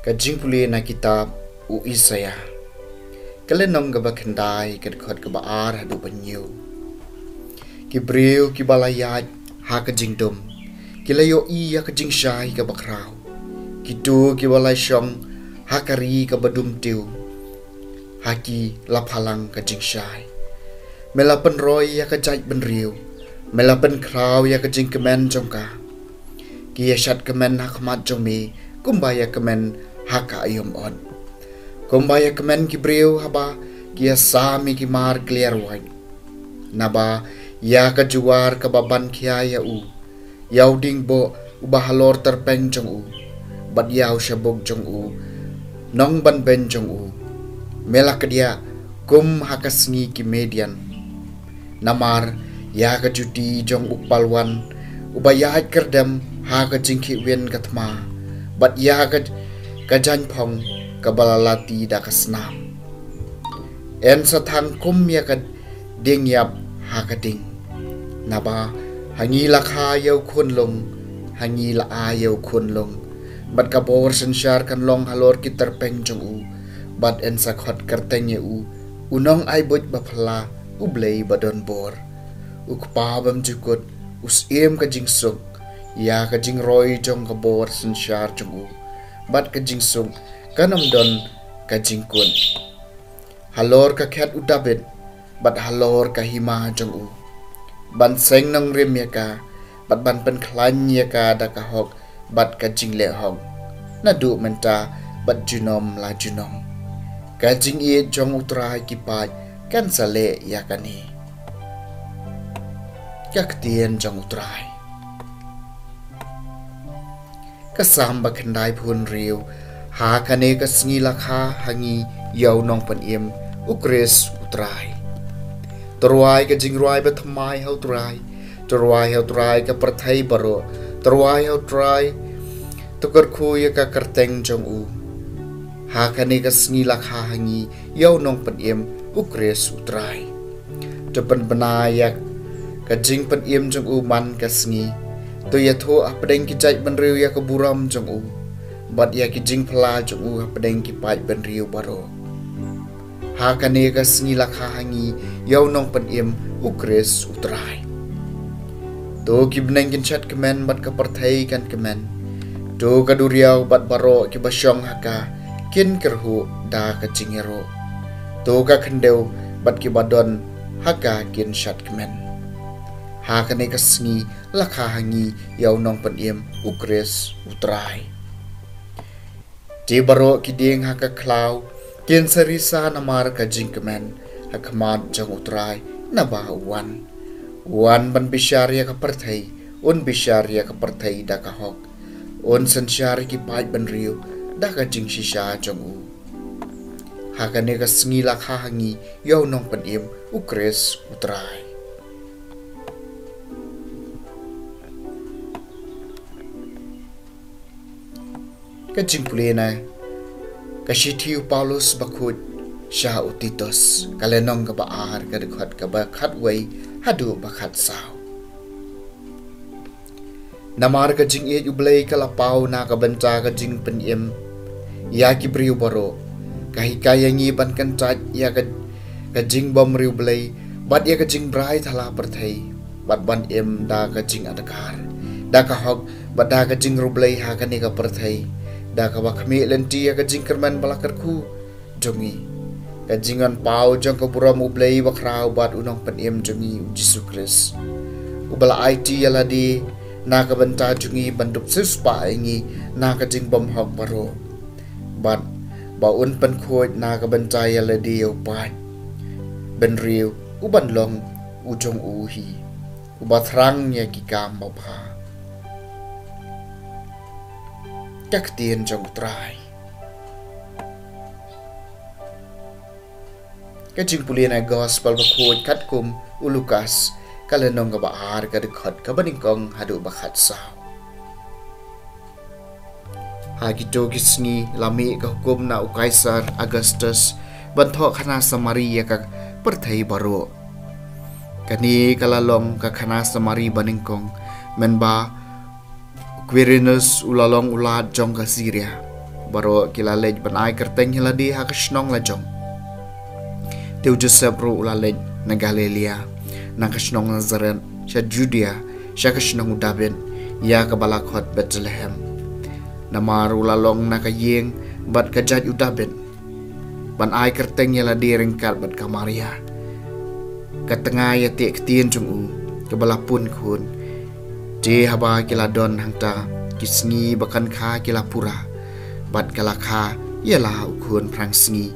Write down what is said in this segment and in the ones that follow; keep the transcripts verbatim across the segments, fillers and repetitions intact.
Ka jingpule na kitab u Isaiah. Ka lynnong kaba khyndai, ka dkhot kaba ar haduh ba hynñiew. Ki briew kiba la ïaid ha ka jingdum, ki la ïohi ïa ka jingshai kaba khraw. Kito kiba la shong ha ka ri kaba dum tiew, ha ki la phalang ka jingshai. Me la pynroi ïa ka jaitbynriew, me la pynkhraw ïa ka jingkmen jong ka. Ki ïa shad kmen ha khmat jong me, kumba ïa kmen ha ka aïom ot. Kumba ïa kmen ki briew haba ki ïa sam ïa ki mar kliar wait. Naba ïa ka juar kaba ban khia ïa u, ïa u dieng bok uba halor tyrpeng jong u, bad ïa u shabuk jong u nongbanbeiñ jong u, me la kdiah kum ha ka sngi ki Midian. Namar ïa ka juti jong u palwan uba ïaid kyrdem ha ka jingkhih win ka thma, bad ïa ka, ka jaiñphong kaba la lati da ka snam. Yn sa thang kum ïa ka dieng ïap ha ka ding. Naba ha ngi la kha ïa u khunlung, ha ngi la ai ïa u khunlung. Bad ka bor synshar kan long halor ki tyrpeng jong u, bad yn sa khot kyrteng ïa u, u nongaibud baphylla, u Blei badonbor, u Kpa bymjukut, u Syiem ka jingsuk. Ïa ka jingroi jong ka bor synshar jong u, bad ka jingsuk kan ym don ka jingkut. Halor ka khet u Dabid, bad halor ka hima jong u, ban seng nongrim ïa ka, bad ban pynkhlaiñ ïa ka da ka hok bad ka jingleh hok, naduh mynta bad junom la junom. Ka jingïeit jong u Trai ki paid kan sa leh ïa kane. Ka ktien jong u Trai. Ka Salm ba khyndai phew hynriew. Ha kane ka sngi la kha ha ngi ïa u Nongpynim, u Khrist u Trai. To rwai ka jingrwai bathymmai ha u Trai. To rwai ha u Trai ka pyrthei baroh. To rwai ha u Trai, to kyrkhu ïa ka kyrteng jong u. Ha kane ka sngi la kha ha ngi ïa u Nongpynim, u Khrist u Trai. To pynbna ïa ka jingpynim jong u man ka sngi. To ïathuh hapdeng ki jaitbynriew ïa ka burom jong u, bad ïa ki jingphylla jong u hapdeng ki paidbynriew baroh. Ha kane ka sngi la kha ha ngi ïa u Nongpynim, u Khrist u Trai. To ki bneng kin shad kmen bad ka pyrthei kan kmen. To ka duriaw bad baroh kiba shong ha ka kin kyrhuh da ka jingïaroh. To ka khyndew bad kiba don ha ka kin shad kmen. Ha kane ka sngi la kha ha ngi ïa u Nongpynim, u Khrist u Trai. Te baroh ki dieng ha ka khlaw kin sa risa namar ka jingkmen ha khmat jong u Trai, naba u wan. U wan ban bishar ïa ka pyrthei, un bishar ïa ka pyrthei da ka hok. Un synshar ïa ki paidbynriew da ka jingshisha jong u. Ha kane ka sngi la kha ha ngi ïa u Nongpynim, u Khrist u Trai. Ka jingpule na ka shithi u Paulus bakhuid sha u Titus, ka lynnong kaba ar, ka dkhot kaba khatwei haduh ba khatsaw. Namar ka jingïeit u Blei ka la paw na ka bynta ka jingpynim ïa ki briew baroh. Ka hikai ïa ngi ban kyntait ïa ka, ka jingbymriewblei, bad ïa ka jingbrai thala pyrthei, bad ban im da ka jingadkar, da ka hok, bad da ka jingriewblei ha kane ka pyrthei, da kaba khmih lynti ïa ka jingkyrmen ba la kyrkhu jong ngi. Ka jingwan paw jong ka burom u Blei bakhraw bad u Nongpynim jong ngi u Jisu Khrist, uba la aiti ïa lade na ka bynta jong ngi ban dup siewspah ïa ngi na ka jingbymhok baroh. Bad ba un pynkhuid na ka bynta ïa lade ïa u paidbynriew uban long u jong u hi, uba thrang ïa ki kam babha. Ka ktien jong u Trai. Ka jingpule na gospel bakhuid katkum u Lukas, ka lynnong kaba ar, ka dkhot kaba nyngkong haduh ba khatsaw. Ha kito ki sngi la mih ka hukum na u Kaisar Augustus ban thoh khana samari ïa ka pyrthei baroh. Kane ka la long ka khana samari banyngkong, mynba u Quirinus u la long u lad jong ka Syria. baroh ki la leit ban ai kyrteng ïa lade ha ka shnong la jong. Te u Joseph ruh u la leit na Galilaïa, na ka shnong Nazareth, sha Judia, sha ka shnong u David, ïa kaba la khot Bethlehem. Namar u la long na ka ïing bad ka jait u David, ban ai kyrteng ïa lade ryngkat bad ka Maria, ka tnga ïa teh ktien jong u, kaba la pun khun. Te haba ki la don hangta, ki sngi ba kan kha ki la pura, bad ka la kha ïa la u khun phrang sngi,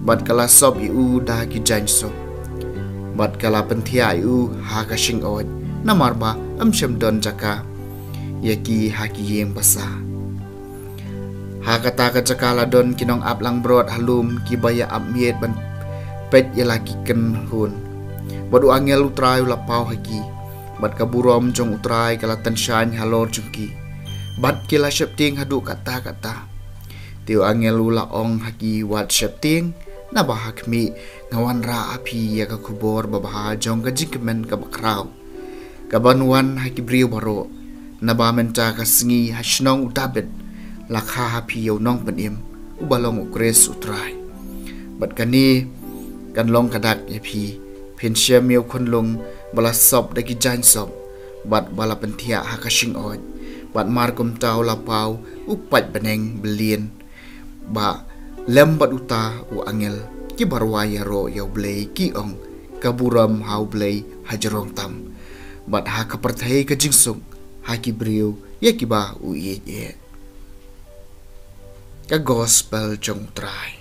bad ka la sop ïa u da ki jaiñ sop, bad ka la pynthiah ïa u ha ka shingoit, namar ba ym shym don jaka ïa ki ha ki ïing basa. Ha kata ka jaka la don ki nongap langbrot ha lum, kiba ïa ap miet ban peit ïa la ki kynhun. Bad u angel u Trai u la paw ha ki, bad ka burom jong u Trai ka la tyngshaiñ halor jong ki, bad ki la sheptieng haduh katta katta. Te u angel u la ong ha ki, wat sheptieng, naba ha khmih nga wanrah ha phi ïa ka khubor babha jong ka jingkmen kaba khraw, kaban wan ha ki briew baroh. Naba mynta ka sngi ha shnong u David la kha ha phi ïa u nongpynim, uba long u Khrist u Trai. Bad kane kan long ka dak ïa phi, phin shem ïa u khunlung ba la sop da ki jaiñ sop, bad ba la pynthiah ha ka shingoit. Bad mar kumta u la paw u paid bneng byllian, ba lem bad uta u angel, kiba rwai ïaroh ïa u Blei, ki ong, ka burom ha u Blei ha jrong tam, bad ha ka pyrthei ka jingsuk ha ki briew ïa kiba u ïeit eh. Ka gospel jong u Trai.